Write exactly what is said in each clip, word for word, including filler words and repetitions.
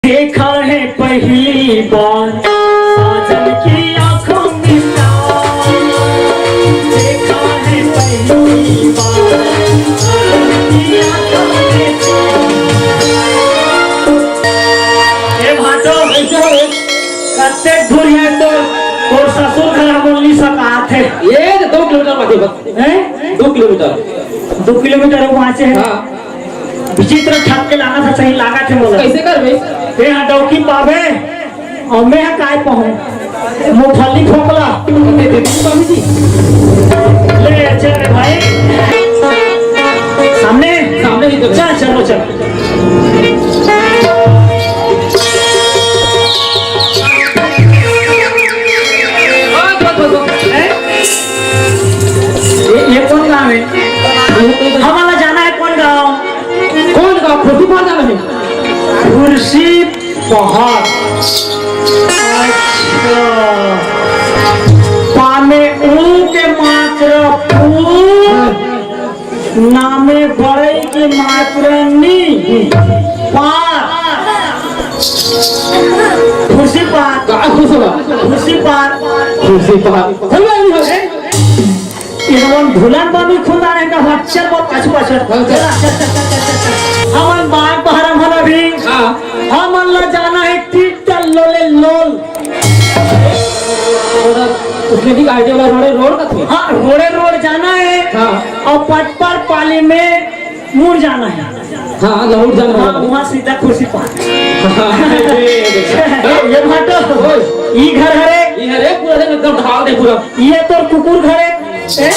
देखा है पहली बार साजन की आंखों में प्यार। देखा है पहली बार साजन की आंखों में प्यार। ए भाटो, कैसे हो रे? कत्ते दूर है तो तोर ससुर घर हम नहीं सकात है। ये तो दो किलोमीटर बाकी बस। हैं? दो किलोमीटर। दो किलोमीटर वो वहाँ से है। हाँ। विचित्र ठग के लाना था, सही लागा थे मोला। कैसे करबे? ए, हाँ, डौकी पावे, और मैं हाँ काय पाऊँ? मूंगफली फोकला। दे दे, दे, बाबू जी। ले, चल रे भाई। सामने? सामने ही तो। चल, चलो, चल। बस, बस, बस, बस। हैं? ये, ये कौन गाँव है? हमन ला जाना है कौन गाँव? कौन गाँव? खुर्सीपार जाना है। खुर्सीपार। अच्छा। पा में ऊ के मात्रा पू, ना में बड़ई के मात्रा नी। पार। खुर्सीपार। का खुर्सीपार? खुर्सीपार। खुर्सीपार। खुर्सीपार। ये हमन भूलन बाबी खुदा ने कहा, "चल वो पाछू पाछू।" हाँ, चल। हमन बाग बहरा मन अभी। हाँ। हमन ला जाना है टीटल लोले लोल। और उसमें भी आइडिया वाला रोड़े रोड़ का थे। हाँ, रोड़े रोड़ जाना है। हाँ। और पटपर पाली में मुड़ जाना है। हाँ, लहुट जाना हाँ, है। वहाँ सीधा खुर्सीपार। हाँ, ये, ये, ये। ये भाटो, ओए। ई घर हरे। ई हरे, पूरा दिन एकदम ढाल दे पूरा। ये तोर कुकुर घर है, ए?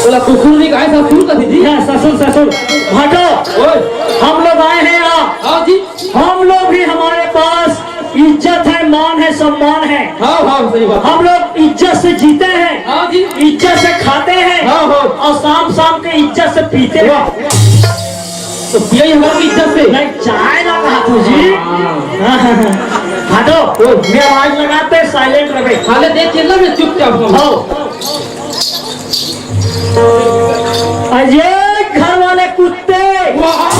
बोला कुकुर नहीं, कहा ससुर का दीदी? हाँ, ससुर, ससुर। भाटो, ओए। हम लोग आए हैं यहाँ। हाँ जी। हम लोग भी, हमारे पास इज्जत है, मान है, सम्मान है। हाँ, हाँ, सही बात। हम लोग इज्जत से जीते हैं, हाँ जी। इज्जत से खाते हैं हाँ, हाँ। और शाम शाम के इज्जत से पीते हैं। वाह। तो पिया ही हमारी इज्जत से। नहीं, चाय ना कहा तू जी। हाँ। हाँ, हाँ, हाँ। भाटो, ओए। मैं आवाज लगाते साइलेंट रहे। हाले देख चिल्ला में चुपचाप हो। हाँ। अरे घर वाले कुत्ते। वाह।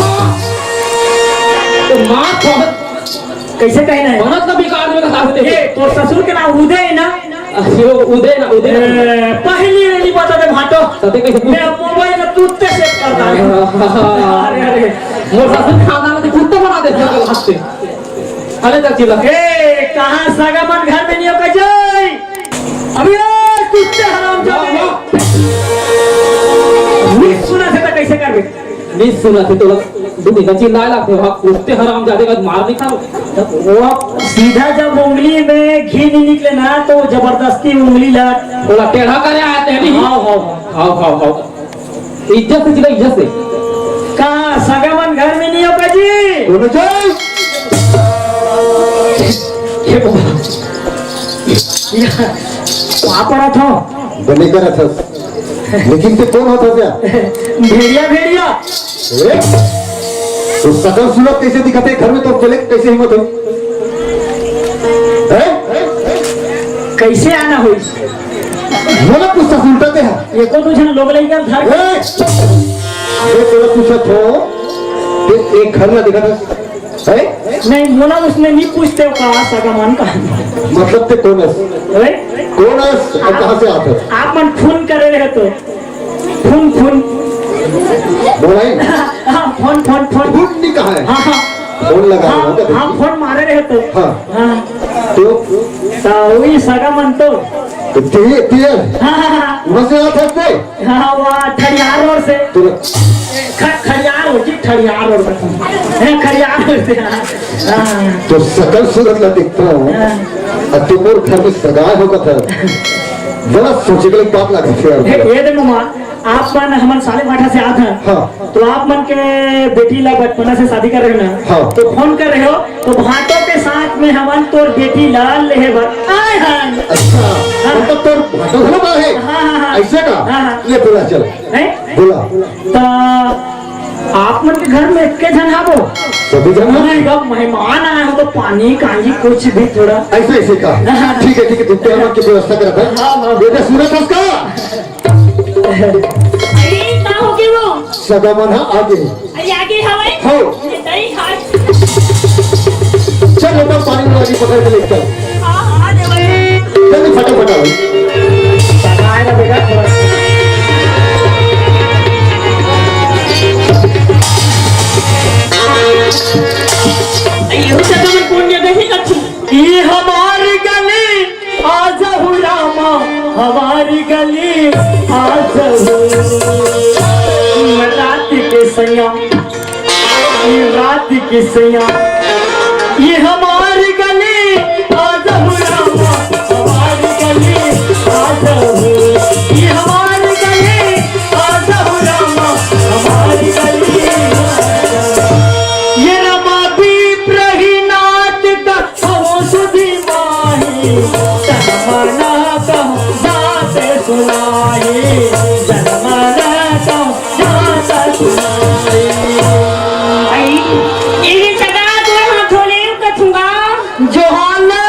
तो मार बहुत। कैसे कहना है? बनत ना बेकार में का साथ ये दे। तोर ससुर के नाम उदय है ना? अरे वो उदय ना, उदय ना। ए, पहली रेली बता दे भाटो। सते कैसे पूछ? मैं मोबाइल में कुत्ते से करता है। हाँ। अरे, अरे। मोर ससुर खाना में कुत्ता बना दे, जंगल हाथ से। अरे, चाची ला। ए, कहाँ सगा मन घर में नहीं हो, कजई? अबे, ए, कुत्ते हराम जादे। वाह, वाह। नहीं सुना से तो कैसे कर बे? नहीं सुना से तो दू दिन का चिल्लाए लागथे, वहाँ कुत्ते हराम जादे का मार नहीं खाओ। वो सीधा जब उंगली में घी नहीं निकले ना, तो जबरदस्ती उंगली ला ओला टेढ़ा करे आते हैं नहीं। हाँ, हाँ, हाँ। हाँ, हाँ, हाँ। इज्जत से चिल्ला, इज्जत से। का सगा मन घर में नहीं हो का जी? बोलो जी। ये बाबा। पापड़ा था। बने करा था। लेकिन ते कोन होथस या? भेड़िया, भेड़िया। ए? तो सकल सूरत कैसे दिखत हे घर में, तो चले कैसे हिम्मत हो? हैं? कैसे आना होइस? मोला पूछथस उल्टा ते हा। एको दू झन लोग लइका धर ए? मैं तोला पूछत हो, ते एक घर ला दिखत हस? हैं? नहीं, मोला उसने नहीं पूछते हो का, सगा मन का। मतलब ते कोन हस? अरे? कोन हस और कहाँ से आत हस? आप मन फोन करे रहे तो। Phone, phone. बोला ही ना। हाँ, फोन, फोन, फोन। फोन नहीं कहा है। हाँ, हाँ। फोन लगा हाँ, रहे हो क्या? हाँ, फोन मारे रहे तो। हाँ। हाँ। तो? तो वही सगा मन तो। तो तेरे, तेरे। हाँ, हाँ, हाँ। वहाँ से आत हस ते? हाँ, वहाँ ठड़ियार रोड से। तो ख-, खड़ियार हो जी, खड़ियार रोड से। हैं, खड़ियार रोड से, हाँ। हाँ। तो सकल सूरत ला देखता हूँ। हाँ। अब तो मोर घर में सगाई होगा था। बड़ा सोचे के लिए बात लगा थे यार। ए, ए दे ममा, आप मन हमन साले भाठा से आत हन। हाँ। तो आप मन के बेटी ला बचपना से शादी कर रहे हो ना? हाँ। तो फोन कर रहे हो, तो भाटो के साथ में हमन तोर बेटी ला लेहे बर आए हन। अच्छा, हाँ। मतलब तोर भाटो घलो बा हे? हाँ, हाँ, हाँ। ऐसे का? हाँ, हाँ। ले बोला चल। हैं? बोला। तो आप मन के घर में इतने झन हाबो? सभी झन हाबो। नहीं, अब मेहमान आए हो तो पानी कांजी कुछ भी थोड़ा। ऐसे, ऐसे का? हाँ, हाँ। ठीक है, ठीक है, तुम तेरा मन की व्यवस्था करा था। हाँ, हाँ। बेटा सूरत हस का? अरे, का हो गया वो? सगा मन हा आगे। अरे, आगे हवे? हो। ये दही हाथ। चल, चल, चल। हाँ, हाँ, देवर। जल्दी फटाफट आओ। अयो, सदा में कौन जगह है कथू? ये हमारी गली, आ जाओ रामा, हमारी गली, आ जाओ। रात के सैया, ये रात के सैया, ये हमारी गली, आ जाओ रामा, हमारी गली, आ जाओ। ये हमारी गली, आ जाओ रामा, हमारी गली, आ जाओ। ये रमा विप्रही नाथ का हो सुधी माही, तन मन कहो बात सुनाही, तन मन कहो बात सुनाही। आई, ये जगह जो हाथों ले कथूंगा। जोहार ले।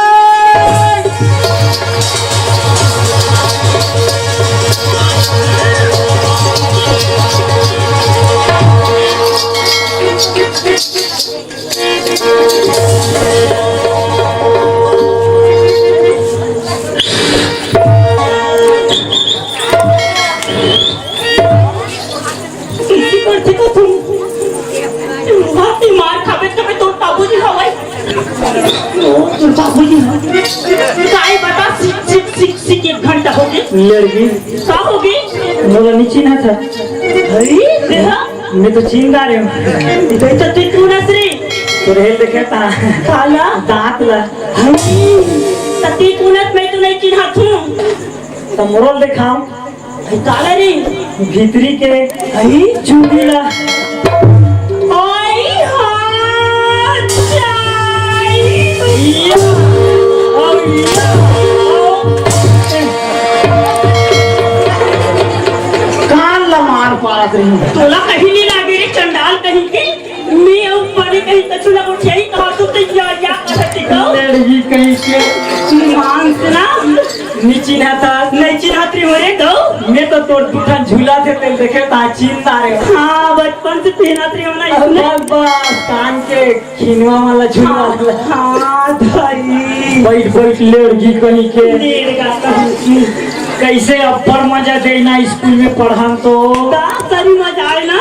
इसी करथे का तुम? तुम बाप की मार खाबे तबे तोर बाबूजी हवय। ओ, तोर बाबूजी हवय। काय बता, सिक, सिक, सिक, सिक, एक घंटा हो गए। लड़की। का हो गई? मोला नहीं चिन्हा था। अरे, देहा? मैं तो चिन्ह रहे हूँ। इधर तो तू कौन हस रे? तो रेल देखे था। काला? दांत ला। अरे, तो तू कौन हस, मैं तो नहीं चिन्हा थू। तो मोरल देखाओ। काला रे? भीतरी के आई चूड़ी ला। आई हाथ जाई। या, और या, और। कान ला मार पारत रही। तोला कहीं नहीं लागे रे, चंडाल कहीं के। मैं अउ बड़े कहीं कछु ना उठे ही कहा तो तैयार या करती तो। लड़की कहीं के। मांस ना। नहीं चिन्हाता। नहीं चिन्हात रही हो रे तो। मैं तो तोर दूठा झूला थे तेल देखे ता चिन्ह रे। हाँ, बचपन से पहनात रही हो ना अब इसने। बस, बस, कान के खिनवा वाला झूला वाला। हाँ, धरी। बैठ, बैठ, लड़की कहीं के। लेड़गा कहीं की। कैसे अब्बड़ मजा दे ना स्कूल में पढ़न तो। का सही मजा आए ना।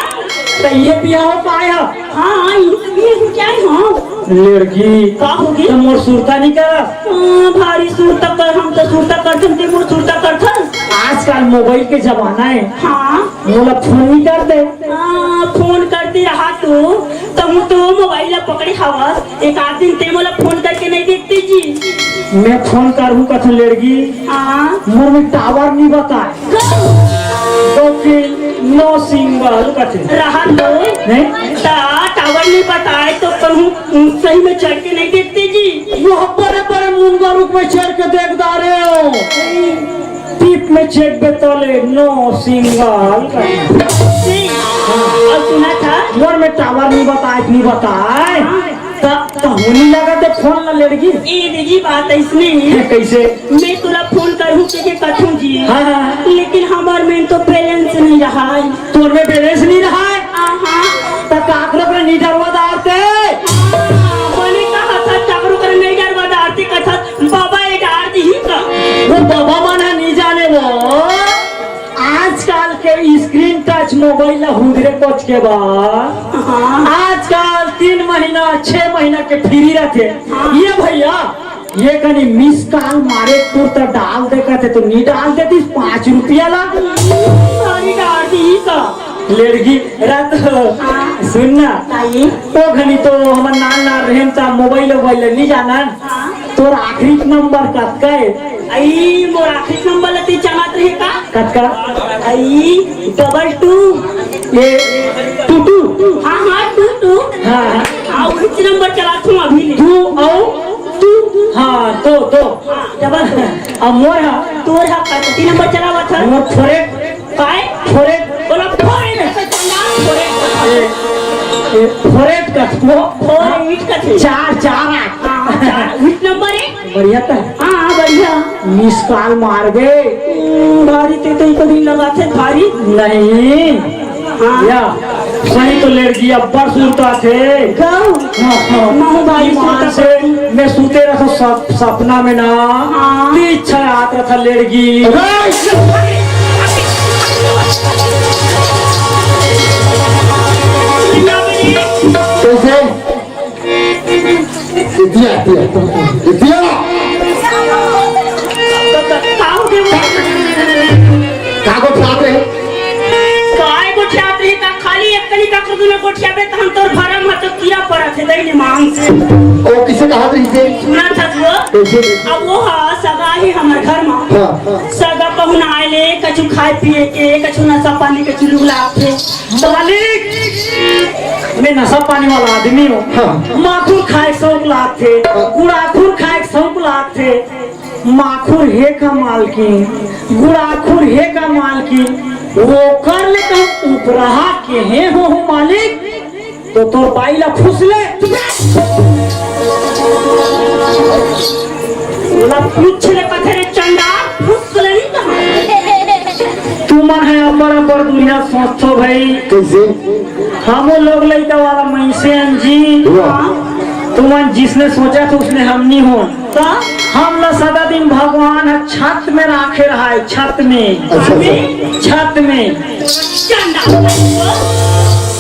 तो ये बिहाव पाए हो? हाँ, ये, ये क्या है? हाँ। लड़की। का होगे? तो मोर सुरता नहीं कर। हाँ, भारी सुरता कर, हम तो सुरता करथन, ते मोर सुरता करथन। आजकल मोबाइल के जमाना है। हाँ। मोला फोन नहीं कर दे। हाँ, फोन करती रहा तू, तो हूँ तो मोबाइल ला पकड़े हवस। एक आध दिन ते मोला फोन करके नहीं देखती जी। मैं फोन करूँ कथन लड़की। हाँ। मोर में टावर नहीं बताए। दो तीन नौ सिंगल कथे। रहा तो। नहीं? ता टावर नहीं बताए तो कहूँ सही में चढ़ के नहीं देखते जी। वो बड़े बड़े मुनगा रुख में चढ़ के देख डारे हो। टीप में चढ़ के तले नौ सिंगल कथे। जी। और सुना था? मोर में टावर नहीं बताए, नहीं बताए। हाँ। त, त होनी लगा ते फोन ला लड़की। ए दीदी, बात ऐसने है। ये कैसे? मैं तोला फोन करहूँ के, के कथूँ जी। हाँ, हाँ। लेकिन हमार में तो बैलेंस नहीं रहा है। तोर में बैलेंस नहीं रहा है? हाँ, हाँ। त काकरो कर नहीं डरवा डारते? हाँ, बने कहा था, काकरो कर नहीं डरवा डारते, कथा बाबा ये डार दी ही का। वो बाबा मन है नहीं जाने वो। आजकल के स्क्रीन टच मोबाइल ला हुदरे कोच के बा। हाँ। आजकल तीन महीना, छह महीना के फ्री रथे। हाँ। ये भैया, ये कनी मिस कॉल मारे तुरत डाल दे कहते तो नहीं डाल देती पाँच रुपया ला। सारी डाल दी तो। लड़की रात हाँ। सुन ना। बताइए। ओ घनी तो हमर नान नान रहन ता मोबाइल वोबाइल नहीं जाना। हाँ। तोर आखिरी नंबर कतका है? आई, मोर आखिरी नंबर ला ते जानत रहे का? कतका? आई, डबल टू। ये टू टू? हाँ, हाँ, टू टू। हाँ, हाँ। हाँ, उहिच नंबर चलात हूँ अभी ले। टू और टू? हाँ, दो, दो। हाँ, डबल टू। अब मोर हा? तोर हा, कति नंबर चलावत हा? मोर फोर एट। काय? फोर एट। बोला, फोर एट, ऐसा चंडाल, फोर एट। ए, ए, फोर एट कथो। फोर एट कथो। चार, चार आठ। हाँ, चार। Which number है? बढ़िया था। हाँ, हाँ, बढ़िया। मिस कॉल मार गए। हम्म, भारी ते तो इको दिन लगा थे, भारी। नहीं। हाँ। या, सही तो लड़की अब्बड़ सुरता थे। गाँव? हाँ, हाँ। महू भाई ईमान सुरता से मैं सूते रहो, सप-, सपना में ना हाँ। तीर छायात रथा लेड़गी। अरे! कैसे? इतिया, इतिया, इतिया। का हो गया? का गोठियात रहे? काय गोठियात रहे? का खाली एक कनी का कुदुना गोठियाबे त हम तोर भरम ह तो किया पड़त हे दई निमान से। ओ किसे कहा रही थे? सुना था तू? कैसे? अब वो हा सगा हे हमर घर मा। हाँ, हाँ। सगा पहुना आए ले, कछु खाए पिए के, कछु नशा पानी के चुलबुला थे। मालिक, मैं नशा पानी वाला आदमी हूँ। हाँ। माखुर खाए के शौक लागथे, हाँ। गुड़ाखुर खाए के शौक लागथे। माखुर हे का मालकिन, गुड़ाखुर हे का मालकिन, वो कर ले कहूँ उपरहा के हे हो, हो मालिक, तो तोर बाई ला फुसले। ओला पूछ ले कथे रे चंडा, फुसले नहीं कहा। तुमन हे अब्बड़ अब्बड़ दुनिया सोचथो भाई। कैसे? हमो लोग लइका वाला मइनसे हन जी। वाह। तुमन जिसने सोचा था उसने हम नहीं हो। का? हम ला सदा दिन भगवान ह छत में राखे रहाय, छत में। अच्छा, अच्छा। छत में। चंडा।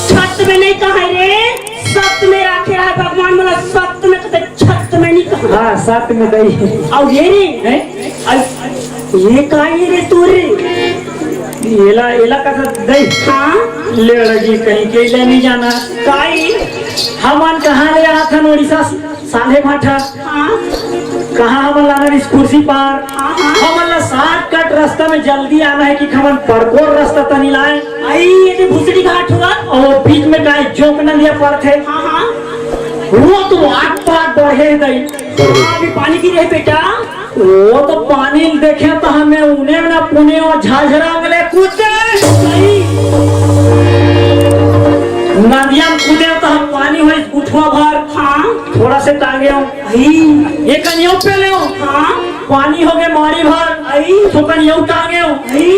छत में नहीं कहा रे, सत में राखे रहाय भगवान, मोला सत में कते छत में नहीं कहा। हाँ, सत में दई। अउ ये रे, हैं? अउ ये का ये रे तू रे? एला, एला कथा दई। हाँ? लेड़गी कहीं के, एला नहीं जाना। काई? हमन कहाँ ले आथन उड़ीसा साले भाठा। हाँ। कहाँ हमन लाना रिस कुर्सी पार। हाँ, हाँ। हमन ला shortcut रास्ता में जल्दी आना हे कि हमन पड़कोर रास्ता तनी लाए। आई, ये तो भुसड़ी घाट हुआ। अउ वो बीच में काई जोंक नदिया पड़थे। हाँ, हाँ। वो तो आठ पाट बढ़े दई। हाँ, अभी पानी गिरे हे बेटा। वो तो पानी देखे तो हमें उने ना पुने वो झाझरा में ले कूदे। सही। नदिया में कूदे तो हम पानी होई गुठवा भर। हाँ। थोड़ा से टांगे हो। आई। ये कनियो पे ले हो। हाँ। पानी हो गए मारी भर। आई। तो कनियो टांगे हो। आई।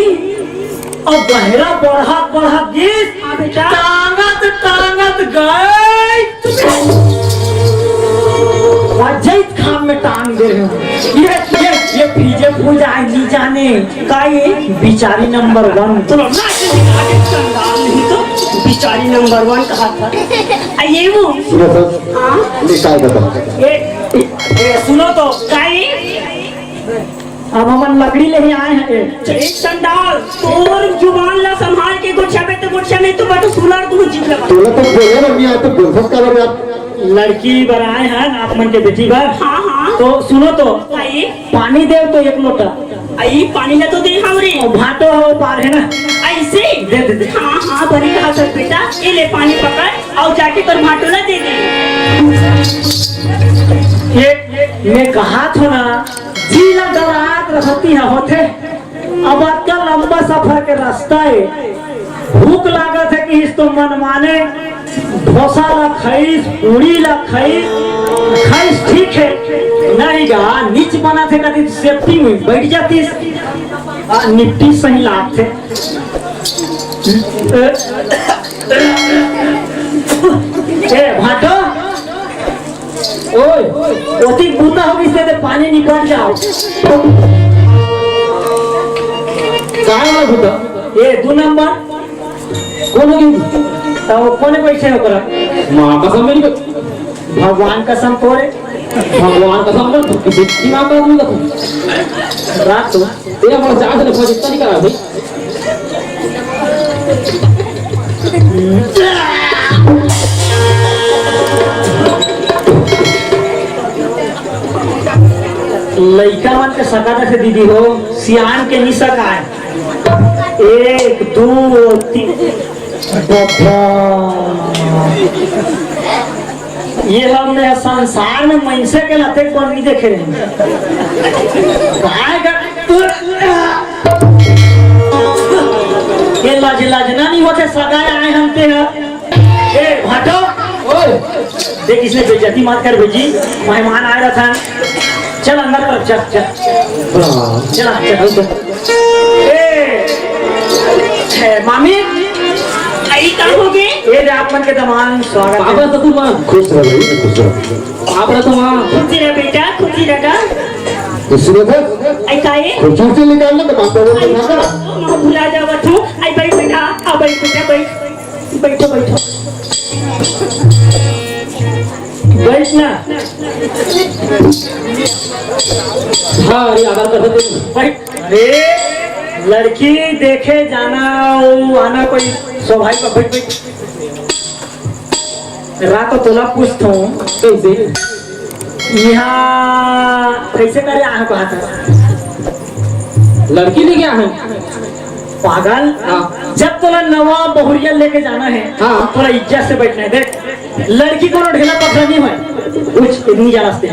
अउ गहरा बढ़त बढ़त गिस। हाँ बेटा। टांगत टांगत गए। अजय खान में टांग दे रहे हो। ये, ये, ये फीजे फूज आए नहीं जाने। का ये? बिचारी नंबर वन। चलो, ना, आगे कंगाल नहीं तो बिचारी नंबर वन कहा था। आ, ये वो। सुनो सर। हाँ? निकाल दो। ये, ये, सुनो तो, का ये? अब हमन लकड़ी ले ही आए हैं। ए, चंडाल, तोर जुबान ला संभाल के गोठियाबे तो गोठिया, नहीं तो बटो सुलर दूँ जीभ लगा। तोला तो बोले ना, मैं तो बोल सकता हूँ यार। लड़की बर आए हैं, आप मन के बेटी बर। हाँ, हाँ। तो सुनो तो, आई। पानी दे तो एक लोटा। आई, पानी ला तो दे हमरे। ओ, भाटो हो पार है ना। ऐसे? दे, दे, दे। हाँ, हाँ, बड़ी कहा सर बेटा, ये ले पानी पकड़, अउ जाके तोर भाटो ला दे दे। ये, मैं कहा था ना, जी ला डरात रहती है होथे। अब अतका लंबा सफर के रास्ता हे, भूख लागत हे कि इस तो मन माने डोसा ला खाइस, पूड़ी ला खाइस, खाइस ठीक हे, नहीं गा नीच बना थे कभी safety में बैठ जातीस, आ, निपटी सही लागथे। ए भाटो, ओए, ओती बूता हो गिस ते पानी निकल जाओ। काय वाला बूता? ए, दू नंबर। कोन हो गिस? तो कोने बैठे हो करा? माँ कसम मेरी को-, भगवान कसम तोरे। भगवान कसम कर, दिमाग का दूंगा तू। रात को। तेरा बड़ा चार्ज रखा, जितना नहीं करा भाई। लइका मन के सका देथे दीदी हो, सियान के नी सकाय। एक, दू, तीन। बाबा। ये हम ने संसार में मनसे के लाते कोन नहीं देखे रहे। काय कर-, ये लाज, लाज ना नहीं होते, सगाए आए हम ते हैं। ए, भाटो। ओए। देख, इसने बेइज्जती मत कर, बेजी। मेहमान आए रहा था। चल, अंदर तरफ, चल, चल। चल, चल, चल। ए, ए, मामी, आई का हो गए? ए दे आप मन के दमांद स्वागत हे। बाबा ससुर मन। खुश रह भाई, खुश रह। आप रह तो माँ। खुशी रह बेटा, खुशी रह। तो सुनो था, ऐसा है? खुर्सी उर्सी निकाल लो तो माता वो आई, उठा कर। माँ भुला जावत हूँ। आई बैठ बेटा, आ बैठ बेटा, बैठ। बैठो, बैठो। बैठ ना। हाँ, अरे आधार कार्ड दे। बैठ। अरे, लड़की देखे जाना, वो आना कोई स्वाभाविक, बैठ, बैठ। रात तोला पूछथों। कैसे? यहाँ कैसे करे आए कहा था? लड़की लेके आए हैं। पागल। हाँ। जब तोला नवा बहुरिया लेके जाना है, हाँ। तोला इज्जत से बैठना है। देख, लड़की कोनो ढेला पथरा नहीं है, कुछ इतनी ज्यादा से।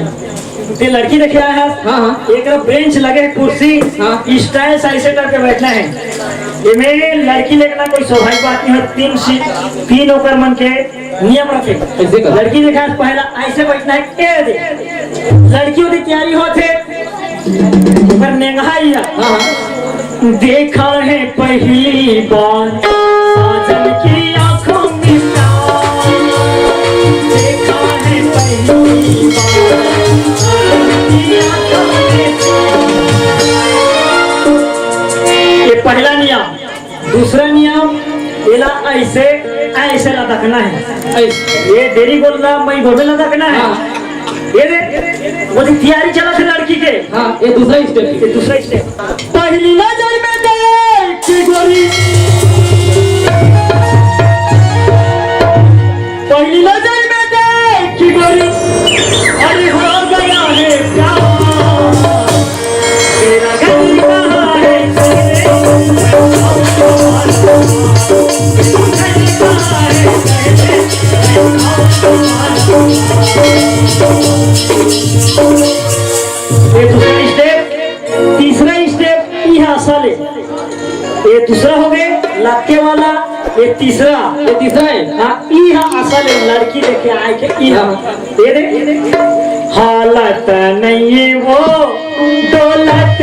ते लड़की देखे आया है? हाँ, हाँ। एक तरफ बेंच लगे, कुर्सी, हाँ। स्टाइल से ऐसे करके बैठना है। एमे लड़की लेके ना कोई स्वाभाविक बात नहीं है। तीन सी, तीन ओकर मन के नियम रखे। ऐसे कर। लड़की देखा पहला ऐसे बैठना है, ए दे। लड़की होती तैयारी होते, पर नेंगहा ही है। हाँ, हाँ। देखा है पहली बार साजन की आंखों में प्यार। देखा है पहली बार साजन की आंखों में प्यार। ये पहला नियम। दूसरा नियम, एला ऐसे, ऐसे लदकना है। ऐसे। ये देरी गोल्ला मई गोमे लदकना है। हाँ। ये दे, वो जो तैयारी चला थे लड़की के। हाँ, ये दूसरा स्टेप। ये दूसरा स्टेप। पहली नजर में देख के गोरी, पहली नजर में देख के गोरी, अरे हो गया है प्यार। तेरा घर कहाँ है? ये दूसरा स्टेप। तीसरा स्टेप इहाँ असल हे। ये दूसरा हो गए लक्के वाला। ये तीसरा। ये तीसरा है। हाँ, इहाँ असल हे, लड़की देखे आए के इहाँ। हाँ। ये दे। हालत नहीं है वो, दौलत